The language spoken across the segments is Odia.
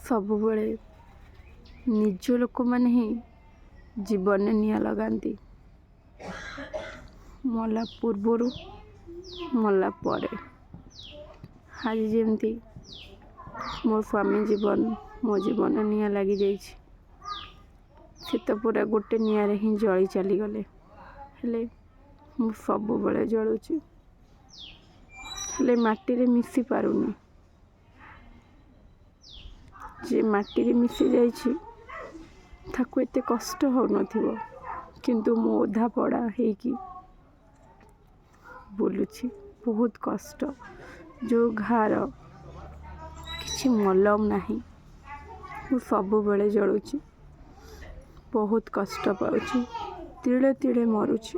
ସବୁବେଳେ ନିଜ ଲୋକମାନେ ହିଁ ଜୀବନରେ ନିଆଁ ଲଗାନ୍ତି, ମଲା ପୂର୍ବରୁ, ମଲା ପରେ। ଆଜି ଯେମିତି ମୋ ସ୍ୱାମୀ ଜୀବନ, ମୋ ଜୀବନରେ ନିଆଁ ଲାଗିଯାଇଛି। ସେ ତ ପୁରା ଗୋଟେ ନିଆଁରେ ହିଁ ଜଳି ଚାଲିଗଲେ, ହେଲେ ମୁଁ ସବୁବେଳେ ଜଳୁଛି, ହେଲେ ମାଟିରେ ମିଶି ପାରୁନି। ଯିଏ ମାଟିରେ ମିଶି ଯାଇଛି ତାକୁ ଏତେ କଷ୍ଟ ହେଉନଥିବ, କିନ୍ତୁ ମୁଁ ଓଧା ପଡ଼ା ହେଇକି ବୁଲୁଛି। ବହୁତ କଷ୍ଟ। ଯେଉଁ ଘା'ର କିଛି ମଲମ ନାହିଁ। ମୁଁ ସବୁବେଳେ ଜଳୁଛି, ବହୁତ କଷ୍ଟ ପାଉଛି, ତିଳେ ତିଳେ ମରୁଛି।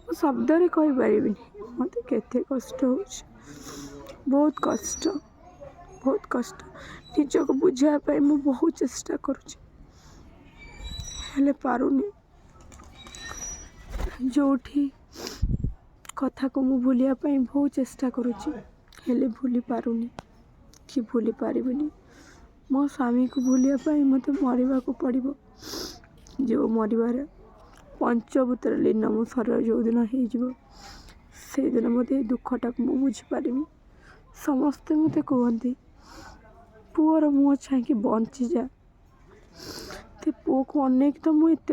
ମୁଁ ଶବ୍ଦରେ କହିପାରିବିନି ମୋତେ କେତେ କଷ୍ଟ ହେଉଛି। ବହୁତ କଷ୍ଟ, ବହୁତ କଷ୍ଟ। ନିଜକୁ ବୁଝାଇବା ପାଇଁ ମୁଁ ବହୁତ ଚେଷ୍ଟା କରୁଛି, ହେଲେ ପାରୁନି। ଯେଉଁଠି କଥାକୁ ମୁଁ ଭୁଲିବା ପାଇଁ ବହୁତ ଚେଷ୍ଟା କରୁଛି, ହେଲେ ଭୁଲି ପାରୁନି କି ଭୁଲି ପାରିବିନି। ମୋ ସ୍ୱାମୀକୁ ଭୁଲିବା ପାଇଁ ମୋତେ ମରିବାକୁ ପଡ଼ିବ। ଯେଉଁ ମରିବାରେ ପଞ୍ଚଭୂତରେ ଲୀନ ମୋ ଶରୀର ଯେଉଁଦିନ ହେଇଯିବ, ସେଇଦିନ ମୋତେ ଏ ଦୁଃଖଟାକୁ ମୁଁ ବୁଝିପାରିବି। ସମସ୍ତେ ମୋତେ କୁହନ୍ତି, ପୁଅର ମୁହଁ ଚାହିଁକି ବଞ୍ଚିଯା। ସେ ପୁଅକୁ ଅନେଇକି ତ ମୁଁ ଏତେ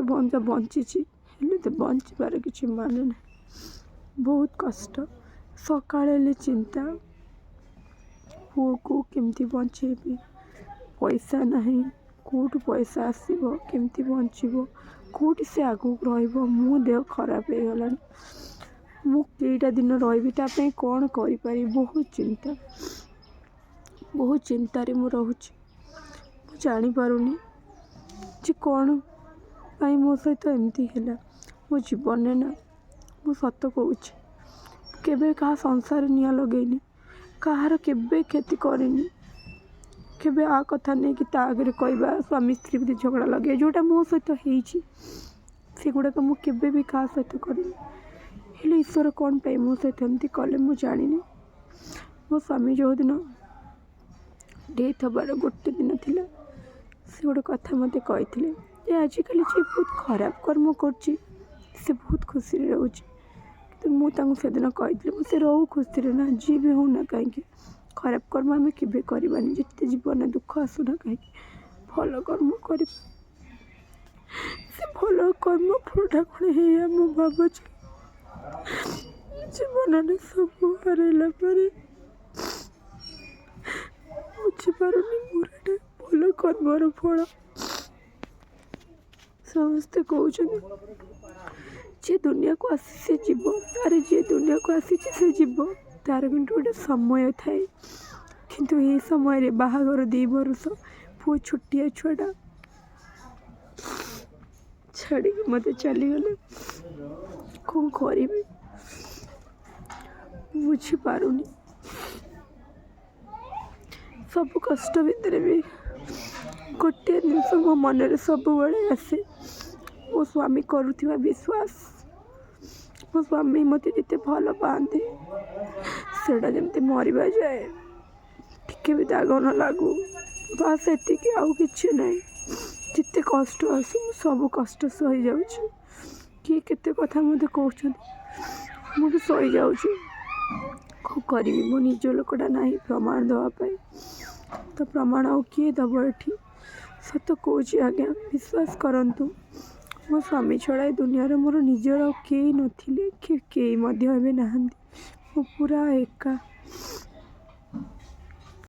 ବଞ୍ଚିଛି, ହେଲେ ତ ବଞ୍ଚିବାର କିଛି ମାନେ ନାହିଁ। ବହୁତ କଷ୍ଟ। ସକାଳ ହେଲେ ଚିନ୍ତା, ପୁଅକୁ କେମିତି ବଞ୍ଚେଇବି। ପଇସା ନାହିଁ, କେଉଁଠୁ ପଇସା ଆସିବ, କେମିତି ବଞ୍ଚିବ, କେଉଁଠି ସେ ଆଗକୁ ରହିବ। ମୋ ଦେହ ଖରାପ ହେଇଗଲାଣି, ମୁଁ କେଇଟା ଦିନ ରହିବି, ତା ପାଇଁ କ'ଣ କରିପାରିବି। ବହୁତ ଚିନ୍ତା, ବହୁତ ଚିନ୍ତାରେ ମୁଁ ରହୁଛି। ମୁଁ ଜାଣିପାରୁନି ଯେ କ'ଣ ପାଇଁ ମୋ ସହିତ ଏମିତି ହେଲା। ମୋ ଜୀବନରେ ନା, ମୁଁ ସତ କହୁଛି, କେବେ କାହା ସଂସାରରେ ନିଆଁ ଲଗେଇନି, କାହାର କେବେ କ୍ଷତି କରିନି। କେବେ ଆ କଥା ନେଇକି ତା ଆଗରେ କହିବା, ସ୍ୱାମୀ ସ୍ତ୍ରୀ ଭିତରେ ଝଗଡ଼ା ଲଗେଇବା, ଯେଉଁଟା ମୋ ସହିତ ହେଇଛି, ସେଗୁଡ଼ାକ ମୁଁ କେବେ ବି କାହା ସହିତ କରିନି। ହେଲେ ଈଶ୍ୱର କ'ଣ ପାଇଁ ମୋ ସହିତ ଏମିତି କଲେ ମୁଁ ଜାଣିନି। ମୋ ସ୍ୱାମୀ ଯେଉଁଦିନ ଡେଥ୍ ହେବାର ଗୋଟେ ଦିନ ଥିଲା, ସେ ଗୋଟେ କଥା ମୋତେ କହିଥିଲେ ଯେ ଆଜିକାଲି ଯିଏ ବହୁତ ଖରାପ କର୍ମ କରୁଛି ସେ ବହୁତ ଖୁସିରେ ରହୁଛି। କିନ୍ତୁ ମୁଁ ତାଙ୍କୁ ସେଦିନ କହିଥିଲି, ମୁଁ ସେ ରହୁ ଖୁସିରେ ନା, ଯିଏ ବି ହଉ ନା କାହିଁକି, ଖରାପ କର୍ମ ଆମେ କେବେ କରିବାନି। ଯେତେ ଜୀବନରେ ଦୁଃଖ ଆସୁନା କାହିଁକି, ଭଲ କର୍ମ କରିବା। ସେ ଭଲ କର୍ମ ଫଳଟା କ'ଣ ଏଇଆ ମୁଁ ଭାବୁଛି। ଜୀବନରେ ସବୁ ହରାଇଲା ପରେ ବୁଝିପାରୁନି ମୋର ଏଇଟା ଭଲ କର୍ମର ଫଳ। ସମସ୍ତେ କହୁଛନ୍ତି ଯିଏ ଦୁନିଆକୁ ଆସି ସେ ଯିବ। ଆରେ ଯିଏ ଦୁନିଆକୁ ଆସିଛି ସେ ଯିବ, ତାର କିନ୍ତୁ ଗୋଟେ ସମୟ ଥାଏ। କିନ୍ତୁ ଏହି ସମୟରେ ବାହାଘର 2 ବରଷ, ପୁଅ ଛୋଟିଆ ଛୁଆଟା ଛାଡ଼ିକି ମୋତେ ଚାଲିଗଲେ। କ'ଣ କରିବି ବୁଝିପାରୁନି। ସବୁ କଷ୍ଟ ଭିତରେ ବି ଗୋଟିଏ ଜିନିଷ ମୋ ମନରେ ସବୁବେଳେ ଆସେ, ମୋ ସ୍ୱାମୀ କରୁଥିବା ବିଶ୍ୱାସ। ମୋ ସ୍ୱାମୀ ମୋତେ ଯେତେ ଭଲ ପାଆନ୍ତି, ସେଇଟା ଯେମିତି ମରିବା ଯାଏ ଟିକେ ବି ଦାଗ ନ ଲାଗୁ, ବାସ୍ ଏତିକି, ଆଉ କିଛି ନାହିଁ। ଯେତେ କଷ୍ଟ ଆସୁ ମୁଁ ସବୁ କଷ୍ଟ ସହିଯାଉଛି। କିଏ କେତେ କଥା ମୋତେ କହୁଛନ୍ତି, ମୁଁ ବି ସହିଯାଉଛି। କ'ଣ କରିବି, ମୋ ନିଜ ଲୋକଟା ନାହିଁ ପ୍ରମାଣ ଦେବା ପାଇଁ, ତ ପ୍ରମାଣ ଆଉ କିଏ ଦେବ ଏଠି? ସତ କହୁଛି ଆଜ୍ଞା, ବିଶ୍ୱାସ କରନ୍ତୁ, ମୋ ସ୍ୱାମୀ ଛଡ଼ା ଏ ଦୁନିଆରେ ମୋର ନିଜର ଆଉ କେହି ନଥିଲେ କି କେହି ମଧ୍ୟ ଏବେ ନାହାନ୍ତି। ମୁଁ ପୁରା ଏକା।